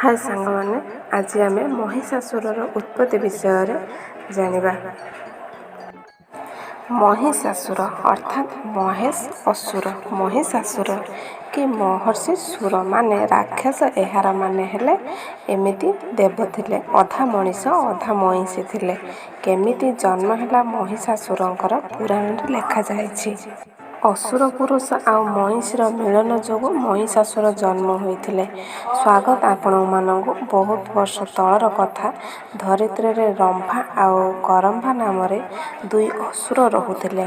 ହାଏ ସାଙ୍ଗମାନେ, ଆଜି ଆମେ ମହିଷାସୁରର ଉତ୍ପତ୍ତି ବିଷୟରେ ଜାଣିବା। ମହିଷାସୁର ଅର୍ଥାତ୍ ମହେଶ ଅସୁର, ମହିଷାସୁର କି ମହର୍ଷି ସୁର ମାନେ ରାକ୍ଷସ। ଏହାର ମାନେ ହେଲେ ଏମିତି ଦେବ ଥିଲେ, ଅଧା ମଣିଷ ଅଧା ମଇଁଷି ଥିଲେ। କେମିତି ଜନ୍ମ ହେଲା ମହିଷାସୁରଙ୍କର, ପୁରାଣରେ ଲେଖାଯାଇଛି। ଅସୁର ପୁରୁଷ ଆଉ ମଇଁଷିର ମିଳନ ଯୋଗୁଁ ମହିଷାସୁର ଜନ୍ମ ହୋଇଥିଲେ। ସ୍ୱାଗତ ଆପଣମାନଙ୍କୁ। ବହୁତ ବର୍ଷ ତଳର କଥା, ଧରିତ୍ରୀରେ ରମ୍ଭା ଆଉ କରମ୍ଭା ନାମରେ ଦୁଇ ଅସୁର ରହୁଥିଲେ।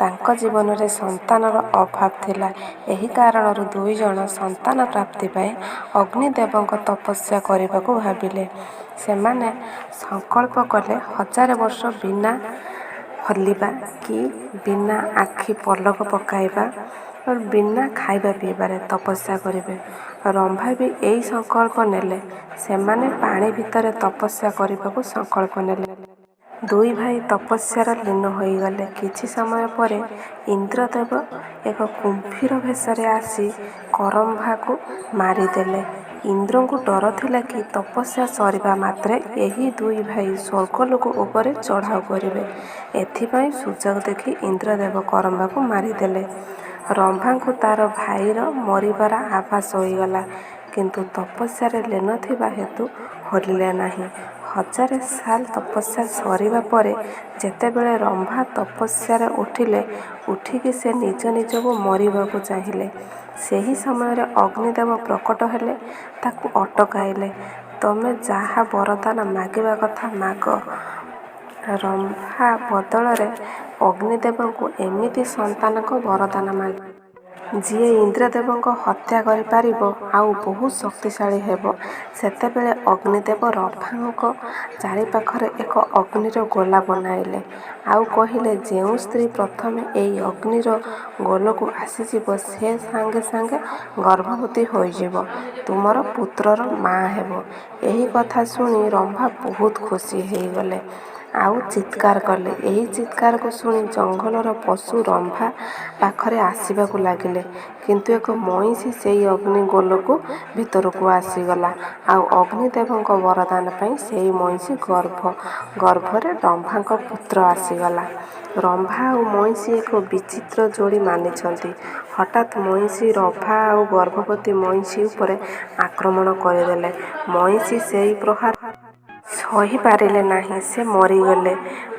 ତାଙ୍କ ଜୀବନରେ ସନ୍ତାନର ଅଭାବ ଥିଲା। ଏହି କାରଣରୁ ଦୁଇଜଣ ସନ୍ତାନ ପ୍ରାପ୍ତି ପାଇଁ ଅଗ୍ନିଦେବଙ୍କ ତପସ୍ୟା କରିବାକୁ ଭାବିଲେ। ସେମାନେ ସଂକଳ୍ପ କଲେ ହଜାରେ ବର୍ଷ ବିନା ହଲିବା କି ବିନା ଆଖି ପଲକ ପକାଇବା, ବିନା ଖାଇବା ପିଇବାରେ ତପସ୍ୟା କରିବେ। ରମ୍ଭା ବି ଏହି ସଂକଳ୍ପ ନେଲେ। ସେମାନେ ପାଣି ଭିତରେ ତପସ୍ୟା କରିବାକୁ ସଂକଳ୍ପ ନେଲେ। ଦୁଇ ଭାଇ ତପସ୍ୟାରେ ଲୀନ ହୋଇଗଲେ। କିଛି ସମୟ ପରେ ଇନ୍ଦ୍ରଦେବ ଏକ କୁମ୍ଭୀର ବେଶରେ ଆସି କରମ୍ଭାକୁ ମାରିଦେଲେ। ଇନ୍ଦ୍ରଙ୍କୁ ଡର ଥିଲା କି ତପସ୍ୟା ସରିବା ମାତ୍ରେ ଏହି ଦୁଇ ଭାଇ ସ୍ୱର୍ଗଲୋକ ଉପରେ ଚଢ଼ାଉ କରିବେ। ଏଥିପାଇଁ ସୁଯୋଗ ଦେଖି ଇନ୍ଦ୍ରଦେବ କରମ୍ଭାକୁ ମାରିଦେଲେ। ରମ୍ଭାଙ୍କୁ ତାର ଭାଇର ମରିବାର ଆଭାସ ହୋଇଗଲା, କିନ୍ତୁ ତପସ୍ୟାରେ ଲୀନ ଥିବା ହେତୁ ହଲିଲେ ନାହିଁ। ହଜାରେ ସାଲ ତପସ୍ୟା ସରିବା ପରେ ଯେତେବେଳେ ରମ୍ଭା ତପସ୍ୟାରେ ଉଠିଲେ, ଉଠିକି ସେ ନିଜ ନିଜକୁ ମରିବାକୁ ଚାହିଁଲେ। ସେହି ସମୟରେ ଅଗ୍ନିଦେବ ପ୍ରକଟ ହେଲେ, ତାକୁ ଅଟକାଇଲେ, ତମେ ଯାହା ବରଦାନ ମାଗିବା କଥା ମାଗ। ରମ୍ଭା ବଦଳରେ ଅଗ୍ନିଦେବଙ୍କୁ ଏମିତି ସନ୍ତାନଙ୍କ ବରଦାନ ମାଗିଲେ, ଯିଏ ଇନ୍ଦ୍ରଦେବଙ୍କ ହତ୍ୟା କରିପାରିବ ଆଉ ବହୁତ ଶକ୍ତିଶାଳୀ ହେବ। ସେତେବେଳେ ଅଗ୍ନିଦେବ ରମ୍ଭାଙ୍କ ଚାରିପାଖରେ ଏକ ଅଗ୍ନିର ଗୋଲା ବନାଇଲେ ଆଉ କହିଲେ, ଯେଉଁ ସ୍ତ୍ରୀ ପ୍ରଥମେ ଏହି ଅଗ୍ନିର ଗୋଲକୁ ଆସିଯିବ, ସେ ସାଙ୍ଗେ ସାଙ୍ଗେ ଗର୍ଭବତୀ ହୋଇଯିବ, ତୁମର ପୁତ୍ରର ମା ହେବ। ଏହି କଥା ଶୁଣି ରମ୍ଭା ବହୁତ ଖୁସି ହୋଇଗଲେ ଆଉ ଚିତ୍କାର କଲେ। ଏହି ଚିତ୍କାରକୁ ଶୁଣି ଜଙ୍ଗଲର ପଶୁ ରମ୍ଭା ପାଖରେ ଆସିବାକୁ ଲାଗିଲେ। କିନ୍ତୁ ଏକ ମଇଁଷି ସେହି ଅଗ୍ନି ଗୋଲକୁ ଭିତରକୁ ଆସିଗଲା ଆଉ ଅଗ୍ନିଦେବଙ୍କ ବରଦାନ ପାଇଁ ସେହି ମଇଁଷି ଗର୍ଭରେ ରମ୍ଭାଙ୍କ ପୁତ୍ର ଆସିଗଲା। ରମ୍ଭା ଆଉ ମଇଁଷି ଏକ ବିଚିତ୍ର ଯୋଡ଼ି ମାନିଛନ୍ତି। ହଠାତ୍ ମଇଁଷି ରମ୍ଭା ଆଉ ଗର୍ଭବତୀ ମଇଁଷି ଉପରେ ଆକ୍ରମଣ କରିଦେଲେ। ମଇଁଷି ସେହି ପ୍ରହାର ସହିପାରିଲେ ନାହିଁ, ସେ ମରିଗଲେ।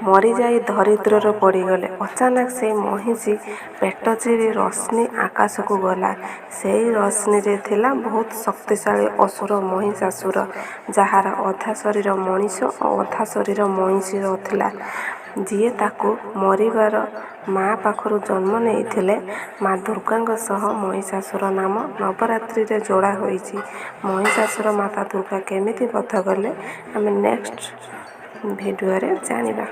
ମରିଯାଇ ଧରିତ୍ରୀରେ ପଡ଼ିଗଲେ। ଅଚାନକ ସେହି ମଇଁଷି ପେଟ ଚିରି ରଶ୍ମି ଆକାଶକୁ ଗଲା। ସେହି ରଶ୍ମିରେ ଥିଲା ବହୁତ ଶକ୍ତିଶାଳୀ ଅସୁର ମହିଷାସୁର, ଯାହାର ଅଧା ଶରୀର ମଣିଷ ଓ ଅଧା ଶରୀର ମଇଁଷିର ଥିଲା, ଯିଏ ତାକୁ ମରିବାର ମା ପାଖରୁ ଜନ୍ମ ନେଇଥିଲେ। ମା ଦୁର୍ଗାଙ୍କ ସହ ମହିଷାସୁର ନାମ ନବରାତ୍ରିରେ ଯୋଡ଼ା ହୋଇଛି। ମହିଷାସୁର ମାତା ଦୁର୍ଗା କେମିତି ବଧ କଲେ, ଆମେ ନେକ୍ସଟ ଭିଡ଼ିଓରେ ଜାଣିବା।